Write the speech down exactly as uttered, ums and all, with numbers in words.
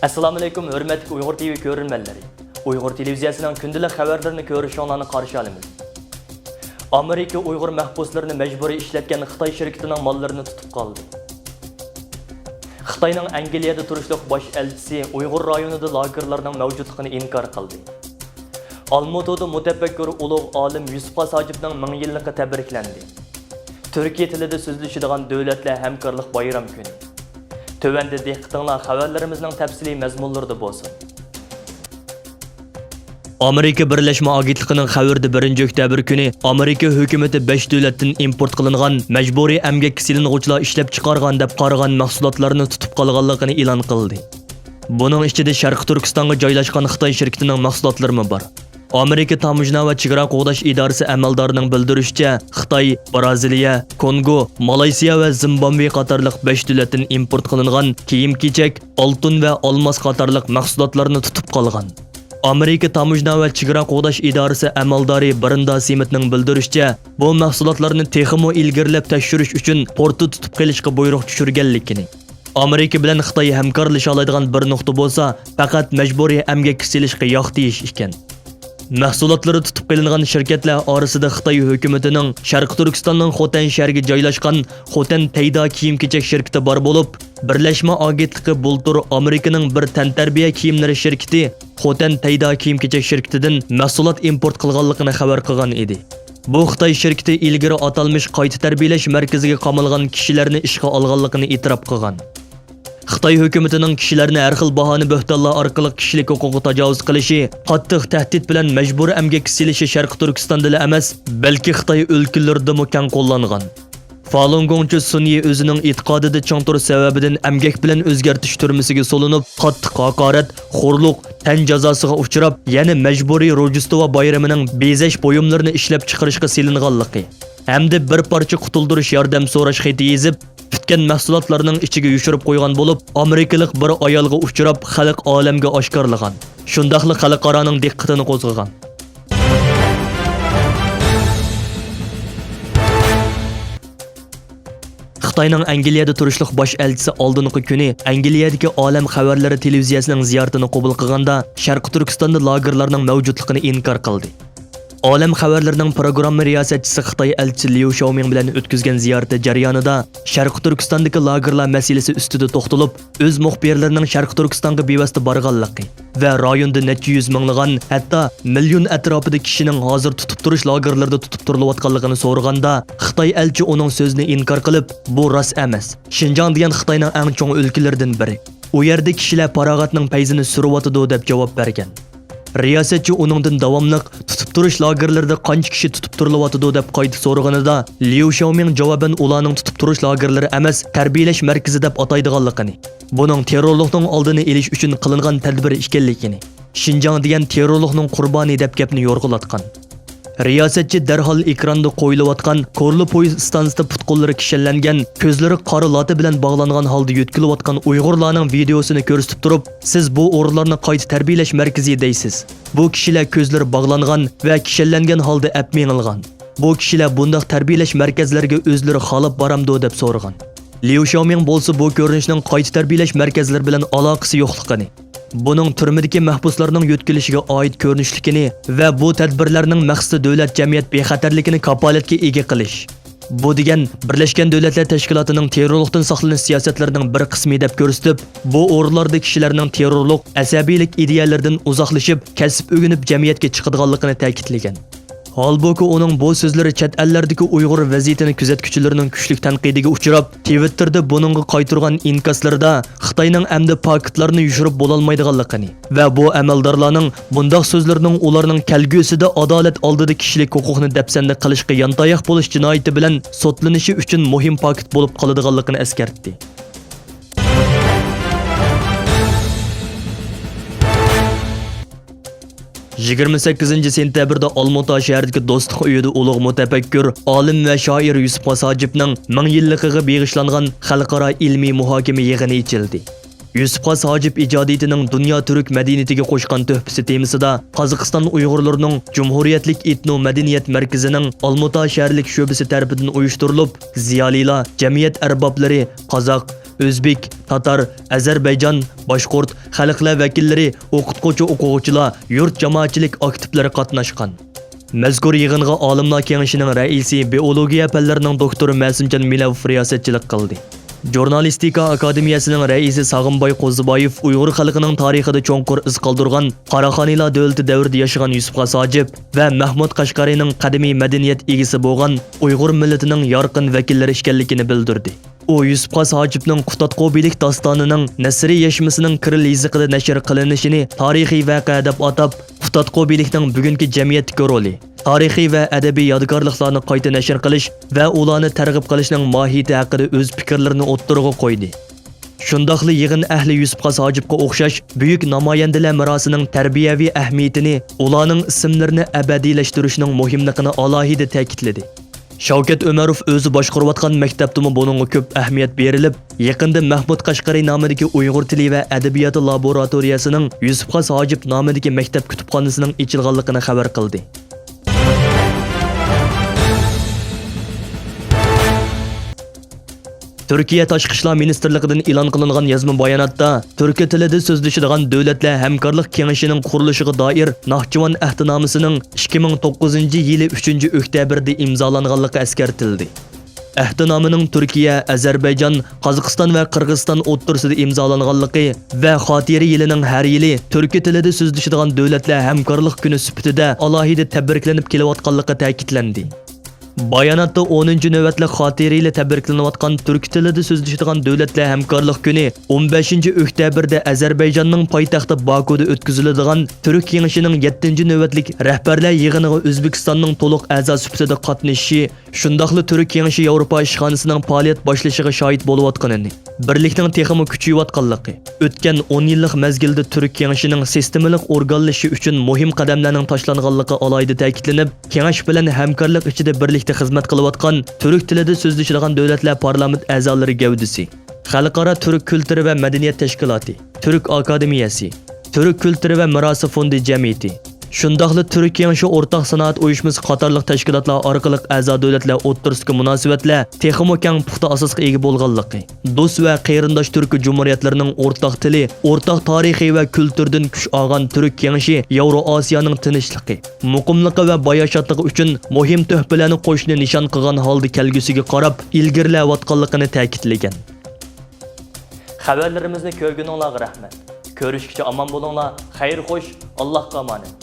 ئەسسالامۇئەلەيكۇم، ھۆرمەتلىك ئۇيغۇر تىۋى كۆرۈرمەنلىرى. ئۇيغۇر تېلېۋىزىيەسىنىڭ كۈندىلىك خەۋەرلىرىنى كۆرۈشۈڭلارنى قارشى ئالىمىز. ئامېرىكا ئۇيغۇر مەھبۇسلىرىنى مەجبۇرىي ئىشلەتكەن خىتاي شىركىتىنىڭ ماللىرىنى تۇتۇپ قالدى. خىتاينىڭ ئەنگلىيەدە تۇرۇشلۇق باش ئەلچىسى ئۇيغۇر رايونىدا لاگېرلارنىڭ مەۋجۇتلۇقىنى ئىنكار قىلدى. ئالمۇتىدا مۇتەپەككۇر ئۇلۇغ ئالىم يۈسۈپ خاس ھاجىپنىڭ مىڭ يىللىقى تەبرىكلەندى. تۈركىي تىلىدا سۆزلىشىدىغان دۆلەتلەر ھەمكارلىق بايرام كۈنى. تۆۋەندە دىققىتىڭلار خەۋەرلىرىمىزنىڭ تەپسىلىي مەزمۇنلىرىدا بولسۇن. ئامېرىكا بىرلەشمە ئاگېنتلىقىنىڭ خەۋىرىدە بىرىنچى ئۆكتەبىر كۈنى ئامېرىكا ھۆكۈمىتى بەش دۆلەتتىن ئىمپورت قىلىنغان مەجبۇرىي ئەمگەككە سېلىنغۇچىلار ئىشلەپچىقارغان دەپ قارىغان مەھسۇلاتلارنى تۇتۇپ قالغانلىقىنى ئېلان قىلدى. بۇنىڭ ئىچىدە شەرقىي تۈركىستانغا جايلاشقان خىتاي شىركىتىنىڭ مەھسۇلاتلىرىمۇ بار. ئامېرىكا تاموژنا ۋە چېگرا قوغداش ئىدارىسى ئەمەلدارىنىڭ بىلدۈرۈشىچە، خىتاي، بىرازىلىيە، كونگو، مالايسىيا ۋە زىمبابۋې قاتارلىق بەش دۆلەتتىن ئىمپورت قىلىنغان كىيىم-كېچەك، ئالتۇن ۋە ئالماس قاتارلىق مەھسۇلاتلارنى تۇتۇپ قالغان. ئامېرىكا تاموژنا ۋە چېگرا قوغداش ئىدارىسى ئەمەلدارى برېندا سىمىتنىڭ بىلدۈرۈشىچە، بۇ مەھسۇلاتلارنى تېخىمۇ ئىلگىرىلەپ تەكشۈرۈش ئۈچۈن پورتتا تۇتۇپ قېلىشقا بۇيرۇق چۈشۈرگەنلىكىنى، ئامېرىكا بىلەن خىتاي ھەمكارلىشالايدىغان بىر نۇقتا بولسا، پەقەت مەجبۇرىي ئەمگەككە سېلىشقا ياق دېيىش ئىكەن. مەھسۇلاتلىرى تۇتۇپ قېلىنغان شىركەتلەر ئارىسىدا خىتاي ھۆكۈمىتىنىڭ شەرقىي تۈركىستاننىڭ خوتەن شەھىرىگە جايلاشقان خوتەن تەيدا كىيىم-كېچەك شىركىتى بار بولۇپ، بىرلەشمە ئاگېنتلىقى بۇلتۇر ئامېرىكىنىڭ بىر تەنتەربىيە كىيىملىرى شىركىتى خوتەن تەيدا كىيىم-كېچەك شىركىتىدىن مەھسۇلات ئىمپورت قىلغانلىقىنى خەۋەر قىلغان ئىدى. بۇ خىتاي شىركىتى ئىلگىرى ئاتالمىش قايتا تەربىيەلەش مەركىزىگە قامالغان كىشىلەرنى ئىشقا ئالغانلىقىنى ئېتىراپ قىلغان. خىتاي ھۆكۈمىتىنىڭ كىشىلەرنى ھەر خىل باھانە بۆھتانلار ئارقىلىق كىشىلىك ھوقۇققا تاجاۋۇز قىلىشى، قاتتىق تەھدىت بىلەن مەجبۇرىي ئەمگەككە سېلىشى شەرقىي تۈركىستاندىلا ئەمەس، بەلكى خىتاي ئۆلكىلىرىدىمۇ كەڭ قوللانغان. فالۇنگوڭچى سۈنيى ئۆزىنىڭ ئېتىقادىدا چىڭ تۇرۇش سەۋەبىدىن ئەمگەك بىلەن ئۆزگەرتىش تۈرمىسىگە سولىنىپ، قاتتىق ھاقارەت، خورلۇق، تەن جازاسىغا ئۇچراپ، يەنە مەجبۇرىي روژدېستۋا بايرىمىنىڭ بېزەش بۇيۇملىرىنى ئىشلەپچىقىرىشقا سېلىنغانلىقى ھەمدە بىر پارچە قۇتۇلدۇرۇش ياردەم سوراش خېتى يېزىپ، پۈتكەن مەھسۇلاتلارنىڭ ئىچىگە يوشۇرۇپ قويغان بولۇپ، ئامېرىكىلىق بىر ئايالغا ئۇچراپ، خەلق ئالەمگە ئاشكارىلىغان. شۇنداقلا خەلقئارانىڭ دىققىتىنى قوزغىغان. خىتاينىڭ ئەنگلىيەدە تۇرۇشلۇق باش ئەلچىسى ئالدىنقى كۈنى ئەنگلىيەدىكى ئالەم خەۋەرلىرى تېلېۋىزىيەسىنىڭ زىيارىتىنى قوبۇل قىلغاندا، شەرقىي تۈركىستاندا لاگېرلارنىڭ مەۋجۇتلۇقىنى ئىنكار قىلدى. ئالەم خەۋەرلىرىنىڭ پروگرامما رىياسەتچىسى خىتاي ئەلچىسى ليۇ شياۋمىڭ بىلەن ئۆتكۈزگەن زىيارىتى جەريانىدا شەرقىي تۈركىستاندىكى لاگېرلار مەسىلىسى ئۈستىدە توختىلىپ، ئۆز مۇخبىرلىرىنىڭ شەرقىي تۈركىستانغا بىۋاسىتە بارغانلىقى ۋە رايوندا نەچچە يۈز مىڭلىغان، ھەتتا مىليون ئەتراپىدا كىشىنىڭ ھازىر تۇتۇپ تۇرۇش لاگېرلىرىدا تۇتۇپ تۇرۇلۇۋاتقانلىقىنى سورىغاندا، خىتاي ئەلچى ئۇنىڭ سۆزىنى ئىنكار قىلىپ، بۇ راست ئەمەس. شىنجاڭ دېگەن خىتاينىڭ ئەڭ چوڭ ئۆلكىلىرىدىن بىرى. ئۇ يەردە كىشىلەر پاراغەتنىڭ پەيزىنى سۈرۈۋاتىدۇ، دەپ جاۋاب بەرگەن. رىياسەتچى ئۇنىڭدىن داۋاملىق تۇتۇپ تۇرۇش لاگېرلىرىدا قانچە كىشى تۇتۇپ تۇرۇلۇۋاتىدۇ، دەپ قايتا سورىغىنىدا، ليۇ شياۋمىڭ جاۋابەن ئۇلارنىڭ تۇتۇپ تۇرۇش لاگېرلىرى ئەمەس، تەربىيەلەش مەركىزى دەپ ئاتايدىغانلىقىنى، بۇنىڭ تېررورلۇقنىڭ ئالدىنى ئېلىش ئۈچۈن قىلىنغان تەدبىر ئىكەنلىكىنى، شىنجاڭ دېگەن تېررورلۇقنىڭ قۇربانى دەپ گەپنى يورغىلاتقان. رىياسەتچى دەرھال ئېكراندا قويۇلۇۋاتقان كورلا پويىز ئىستانسىسىدا پۇت-قوللىرى كىشەنلەنگەن، كۆزلىرى قارا لاتا بىلەن باغلانغان ھالدا يۆتكىلىۋاتقان ئۇيغۇرلارنىڭ ۋىدېئوسىنى كۆرسىتىپ تۇرۇپ، سىز بۇ ئورۇنلارنى قايتا تەربىيەلەش مەركىزى دەيسىز. بۇ كىشىلەر كۆزلىرى باغلانغان ۋە كىشەنلەنگەن ھالدا ئەپ مېڭىلغان. بۇ كىشىلەر بۇنداق تەربىيەلەش مەركەزلىرىگە ئۆزلىرى خالاپ بارامدۇ، دەپ سورىغان. ليۇ شياۋمىڭ بولسا بۇ كۆرۈنۈشنىڭ قايتا تەربىيەلەش مەركەزلىرى بىلەن ئالاقىسى يوقلۇقىنى، بۇنىڭ تۈرمىدىكى مەھبۇسلارنىڭ يۆتكىلىشىگە ئائىت كۆرۈنۈشلۈكىنى ۋە بۇ تەدبىرلەرنىڭ مەقسىتى دۆلەت جەمئىيەت بىخەتەرلىكىنى كاپالەتكە ئىگە قىلىش. بۇ دېگەن بىرلەشكەن دۆلەتلەر تەشكىلاتىنىڭ تېررورلۇقتىن ساقلىنىش سىياسەتلىرىنىڭ بىر قىسمى دەپ كۆرسىتىپ، بۇ ئورۇنلاردا كىشىلەرنىڭ تېررورلۇق، ئەسەبىيلىك ئىدىيەلىرىدىن ئۇزاقلىشىپ، كەسىپ ئۆگىنىپ جەمئىيەتكە چىقىدىغانلىقىنى تەكىتلىگەن. ھالبۇكى، ئۇنىڭ بۇ سۆزلىرى چەت ئەللەردىكى ئۇيغۇر ۋەزىيىتىنى كۆزەتكۈچىلىرىنىڭ كۈچلۈك تەنقىدىگە ئۇچراپ، تىۋىتتېردا بۇنىڭغا قايتۇرغان ئىنكاسلىرىدا خىتاينىڭ ئەمدى پاكىتلارنى يوشۇرۇپ بولالمايدىغانلىقىنى ۋە بۇ ئەمەلدارلارنىڭ بۇنداق سۆزلىرىنىڭ ئۇلارنىڭ كەلگۈسىدە ئادالەت ئالدىدا كىشىلىك ھوقۇقنى دەپسەندە قىلىشقا يانتاياق بولۇش جىنايىتى بىلەن سوتلىنىشى ئۈچۈن مۇھىم پاكىت بولۇپ قالىدىغانلىقىنى ئەسكەرتتى. يىگىرمە سەككىزىنچى سېنتەبىردە ئالمۇتا شەھىرىدىكى دوستلۇق ئۆيىدە ئۇلۇغ مۇتەپەككۇر، ئالىم ۋە شائىر يۈسۈپ خاس ھاجىپنىڭ مىڭ يىللىقىغا بېغىشلانغان خەلقئارا ئىلمىي مۇھاكىمە يىغىنى ئېچىلدى. يۈسۈپ خاس ھاجىپ ئىجادىيىتىنىڭ دۇنيا تۈرك مەدەنىيىتىگە قوشقان تۆھپىسى تېمىسىدا قازاقىستان ئۇيغۇرلىرىنىڭ جۇمھۇرىيەتلىك ئېتنو مەدەنىيەت مەركىزىنىڭ ئالمۇتا شەھەرلىك شۆبىسى تەرىپىدىن ئۇيۇشتۇرۇلۇپ، زىيالىيلار، جەمئىيەت ئەربابلىرى، قازاق، ئۆزبېك، تاتار، ئەزەربەيجان، باشقۇرت خەلقلەر ۋەكىللىرى، ئوقۇتقۇچى-ئوقۇغۇچىلار، يۇرت جامائەتچىلىك ئاكتىپلىرى قاتناشقان. مەزكۇر يىغىنغا ئالىملار كېڭىشىنىڭ رەئىسى، بىئولوگىيە پەنلىرىنىڭ دوكتورى مەسۇمجان مىلەۋ رىياسەتچىلىك قىلدى. ژۇرنالىستىكا ئاكادېمىيەسىنىڭ رەئىسى ساغىمباي قوزىبايېۋ ئۇيغۇر خەلقىنىڭ تارىخىدا چوڭقۇر ئىز قالدۇرغان قاراخانىيلار دۆلىتى دەۋرىدە ياشىغان يۈسۈپ خاس ھاجىپ ۋە مەھمۇد قەشقەرىنىڭ قەدىمىي مەدەنىيەت ئىگىسى بولغان ئۇيغۇر مىللىتىنىڭ يارقىن ۋەكىللىرى ئىكەنلىكىنى بىلدۈردى. ئۇ يۈسۈپ خاس ھاجىپنىڭ قۇتادغۇ بېلىك داستانىنىڭ نەسرىي يەشمىسىنىڭ كىرىل يېزىقىدا نەشر قىلىنىشىنى تارىخىي ۋەقە دەپ ئاتاپ، قۇتادغۇ بېلىكنىڭ بۈگۈنكى جەمئىيەتتىكى رولى، تارىخىي ۋە ئەدەبىي يادىكارلىقلارنى قايتا نەشر قىلىش ۋە ئۇلارنى تەرغىب قىلىشنىڭ ماھىيىتى ھەققىدە ئۆز پىكىرلىرىنى ئوتتۇرىغا قويدى. شۇنداقلا يىغىن ئەھلى يۈسۈپ خاس ھاجىپقا ئوخشاش بۈيۈك نامايەندىلەر مىراسىنىڭ تەربىيەۋى ئەھمىيىتىنى، ئۇلارنىڭ ئىسىملىرىنى ئەبەدىيلەشتۈرۈشنىڭ مۇھىملىقىنى ئالاھىدە تەكىتلىدى. شاۋكەت ئۆمەروف ئۆزى باشقۇرۇۋاتقان مەكتەپتىمۇ بۇنىڭغا كۆپ ئەھمىيەت بېرىلىپ، يېقىندا مەھمۇد قەشقەرى نامىدىكى ئۇيغۇر تىلى ۋە ئەدەبىياتى لابوراتورىيەسىنىڭ يۈسۈپ خاس ھاجىپ نامىدىكى مەكتەپ كۇتۇپخانىسىنىڭ ئېچىلغانلىقىنى خەۋەر قىلدى. تۈركىيە تاشقى ئىشلار مىنىستىرلىقىدىن ئېلان قىلىنغان يازما باياناتتا، تۈركىي تىلىدا سۆزلىشىدىغان دۆلەتلەر ھەمكارلىق كېڭىشىنىڭ قۇرۇلۇشىغا دائىر ناخچىۋان ئەھدىنامىسىنىڭ ئىككى مىڭ توققۇزىنچى يىلى ئۈچىنچى ئۆكتەبىردە ئىمزالانغانلىقى ئەسكەرتىلدى. ئەھدىنامىنىڭ تۈركىيە، ئەزەربەيجان، قازاقىستان ۋە قىرغىزىستان ئوتتۇرىسىدا ئىمزالانغانلىقى ۋە خاتىرە يىلىنىڭ ھەر يىلى تۈركىي تىلىدا سۆزلىشىدىغان دۆلەتلەر ھەمكارلىق كۈنى سۈپىتىدە ئالاھىدە تەبرىكلىنىپ كېلىۋاتقانلىقى تەكىتلەندى. باياناتتا ئونىنچى نۆۋەتلىك خاتىرە يىلى تەبرىكلىنىۋاتقان تۈرك تىلىدا سۆزلىشىدىغان دۆلەتلەر ھەمكارلىق كۈنى ئون بەشىنچى ئۆكتەبىردە ئەزەربەيجاننىڭ پايتەختى باكۇدا ئۆتكۈزۈلىدىغان تۈرك كېڭىشىنىڭ يەتتىنچى نۆۋەتلىك رەھبەرلەر يىغىنىغا ئۆزبېكىستاننىڭ تولۇق ئەزا سۈپىتىدە قاتنىشىشى، شۇنداقلا تۈرك كېڭىشى ياۋروپا ئىشخانىسىنىڭ پائالىيەت باشلىشىغا شاھىت بولۇۋاتقىنىنى، بىرلىكنىڭ تېخىمۇ كۈچىيىۋاتقانلىقى، ئۆتكەن ئون يىللىق مەزگىلدە تۈرك كېڭىشىنىڭ سىستېمىلىق ئورگانلىشىشى ئۈچۈن مۇھىم قەدەملەرنىڭ تاشلانغانلىقى ئالاھىدە تەكىتلىنىپ، كېڭەش بىلەن ھەمكارلىق ئىچىدە بىرلىكتە خىزمەت قىلىۋاتقان تۈرك تىلىدا سۆزلىشىدىغان دۆلەتلەر پارلامېنت ئەزالىرى گەۋدىسى، خەلقئارا تۈرك كۈلتۈرى ۋە مەدەنىيەت تەشكىلاتى، تۈرك ئاكادېمىيەسى، تۈرك كۈلتۈرى ۋە مىراسى فوندى جەمئىيىتى، شۇنداقلا تۈرك كېڭىشى ئورتاق سانائەت ئۇيۇشمىسى قاتارلىق تەشكىلاتلار ئارقىلىق ئەزا دۆلەتلەر ئوتتۇرىسىدىكى مۇناسىۋەتلەر تېخىمۇ كەڭ پۇختا ئاساسقا ئىگە بولغانلىقى، دوست ۋە قېرىنداش تۈرك جۇمھۇرىيەتلىرىنىڭ ئورتاق تىلى، ئورتاق تارىخى ۋە كۈلتۈردىن كۈچ ئالغان تۈرك كېڭىشى ياۋرو ئاسىيانىڭ تىنچلىقى، مۇقىملىقى ۋە باياشاتلىقى ئۈچۈن مۇھىم تۆھپىلەرنى قوشۇشنى نىشان قىلغان ھالدا كەلگۈسىگە قاراپ ئىلگىرىلەۋاتقانلىقىنى تەكىتلىگەن. خەۋەرلىرىمىزنى كۆرگىنىڭلارغا رەھمەت. كۆرۈشكىچە ئامان بولۇڭلار، خەير خوش، ئاللاھقا ئامانەت.